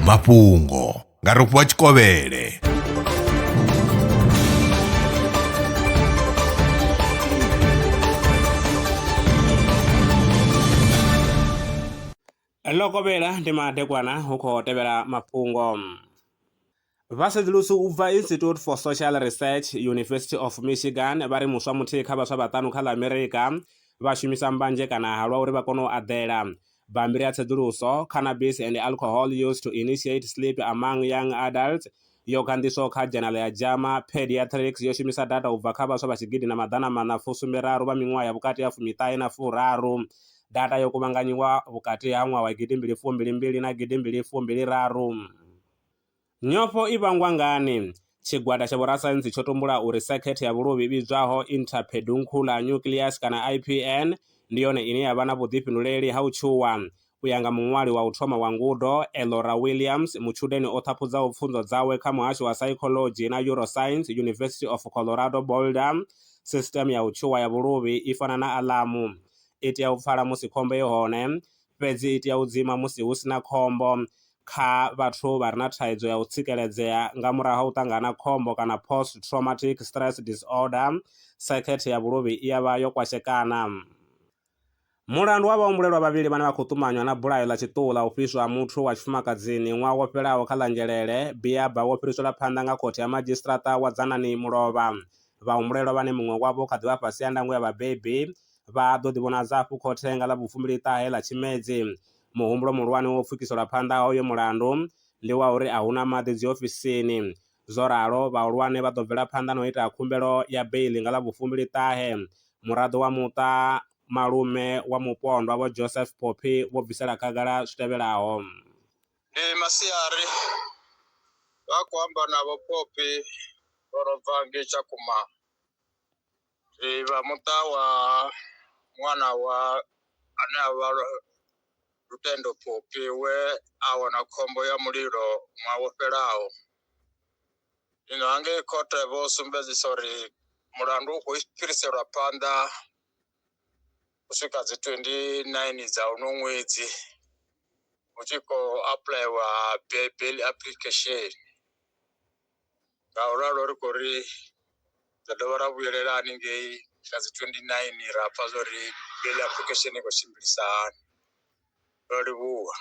Mafhungo nga Rofhiwa Tshikovhele. Ḽo kovhela ndi madekwana hu khou tevhela mafhungo. Vhasedzulusi u bva Institute for Social Research, University of Michigan vha ri muswa muthihi kha vhaswa vhaṱanu kha ḽa Amerika vha shumisa mbanzhe kana halwa uri vha kone u aḓela. Bammbiri ya tsedzuluso, Cannabis and Alcohol Use to Initiate Sleep Among Young Adults, yo ganḓiswaho kha dzhenala ya JAMA Pediatrics yo shumisa data u bva kha vhaswa vha tshigidi na maḓana maṋa fusumbe raru vha miṅwaha ya vhukati ha fumiṱahe na furaru. Data yo kuvhanganyiwa vhukati ha ṅwaha wa gidimbili fumbili mbili na gidimbili fumbili raru. Nyofho i vhangwa ngani? Tshigwada tsha vhorasaintsi tsho tumbula uri sekhethe ya vhuluvhi i vhidzwaho interpeduncular nucleus kana IPN ndi yone ine ya vha na vhuḓifhinduleli ha u tshuwa. U ya nga muṅwali wa u thoma wa ngudo, Elora Williams, mutshudeni o ṱhaphudzaho pfunzo dzawe kha muhasho wa Psychology na Neuroscience, University of Colorado Boulder, sisteme ya u tshuwa ya vhuluvhi i fana na aḽamu. I tea u pfala musi khombo i hone, fhedzi i tea u dzima musi hu si na khombo. Kha vhathu vha re na thaidzo ya u tsikeledzea nga murahu ha u ṱangana na khombo kana post-traumatic stress disorder, sekhethe ya vhuluvhi i ya vha yo kwashekana. Mulandu wa vhahumbulelwa vhavhili vhane vha khou ṱumanywa na bulayo ḽa tshiṱuhu ḽa u fhiswa ha muthu wa tshifumakadzini ṅwaha wo fhelaho kha ḽa Nzhelele, Biaba wo fhiriselwa phanḓa nga khothe ya madzhisiṱiraṱa wa Dzanani Mulovha. Vhahumbulelwa vhane muṅwe wavho u kha ḓi vha fhasi ha ndango ya vhabebi vha ḓo ḓivhonadza hafhu khothe nga ḽa vhufumbili-ṱahe ḽa Tshimedzi. Muhumbulo muhulwane wa u pfukiselwa phanḓa ha uyo mulandu ndi wa uri a hu na maḓi dziofisini. Zwo ralo, vhahulwane vha ḓo bvela phanḓa na u ita khumbelo ya beiḽi nga ḽa vhufumbili-ṱahe. Muraḓo wa muṱa, malume wa mupondwa Vho Joseph Phophi vho bvisela khagala zwi tevhelaho. Ndi masiari, vha khou amba na Vho Phophi vho no bva ngei Tshakhuma. Ri vha muṱa wa ṅwana wa ane a vha Lutendo Phophi we a wana khombo ya mulilo ṅwaha wo fhelaho. Zwino hangei khothe vho sumbedzisa uri mulandu u khou fhiriselwa phanḓa u swika dzi 29 dza uno ṅwedzi hu tshi khou apuḽaiwa bail application. Ngauralo ri khou ri ḓo dovha ra vhuyelela haningei nga dzi 29 ra pfha zwa uri bail application i khou tshimbilisa hani. Ro livhuwa.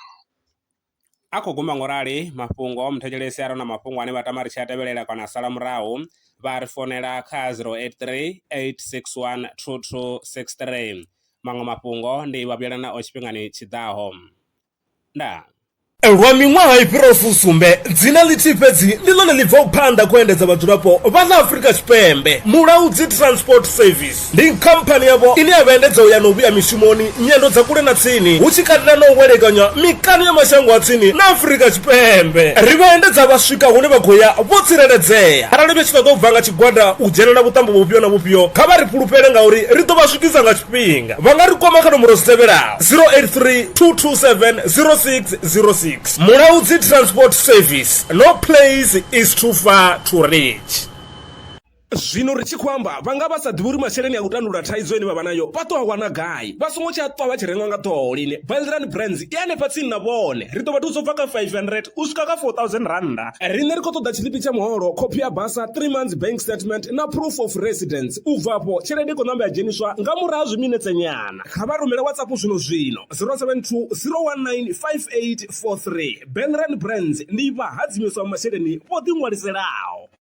A khou guma ngo rali mafhungo muthetshelesi arali na mafhungo ane vha tama ri tshi a tevhelela kana a sala murahu vha ri founela kha 083 861 2263. Maṅwe mafhungo ndi vha vhuyela nao tshifhingani tshi ḓaho. Ndaa. Lwa miṅwaha i fhiraho fusumbe, dzina ḽithihi fhedzi ndi ḽone ḽi bvaho phanḓa kha u endedza vhadzulapo vha ḽa Afrika Tshipembe. Mulaudzi Transport Service ndi khamphani yavho ine ya vha endedza u ya na u vhuya mishumoni, nyendo dza kule na tsini, hu tshi katela na u welekanya mikano ya mashango a tsini na Afrika Tshipembe. Ri vha endedza vha swika hune vha khou ya vho tsireledzea. Arali vha tshi ṱoḓa u bva nga tshigwada u dzhenela vhuṱambo vhufhio na vhufhio, kha vha ri fhulufhele ngauri ri ḓo vha swikisa nga tshifhinga. Vha nga ri kwama kha nomboro dzi tevhelaho. 083 227 0606 Mulaudzi Transport Service no place is too far to reach. Zwino ri tshi khou amba vha nga vha sa ḓivhi uri masheleni a u tandulula thaidzo ine vha vha nayo vha ḓo a wana gai. Vha songo tsha ṱwa vha tshi rengwa nga ṱhoho lini. Belran Brands i hanefha tsini na vhone. Ri ḓo vha thusa u bva kha 500 u swika kha 4000 rannda. Riṋe ri khou ṱoḓa tshiḽipi tsha muholo, khophi ya basa, 3 months bank statement na proof of residence. U bva afho tshelede i khou namba ya dzheniswa nga murahu ha zwiminetse nyana. Kha vha rumele WhatsApp zwino zwino 072 019 5843. Belran Brands ndi vhahadzimiswa masheleni vho ḓiṅwaliselaho.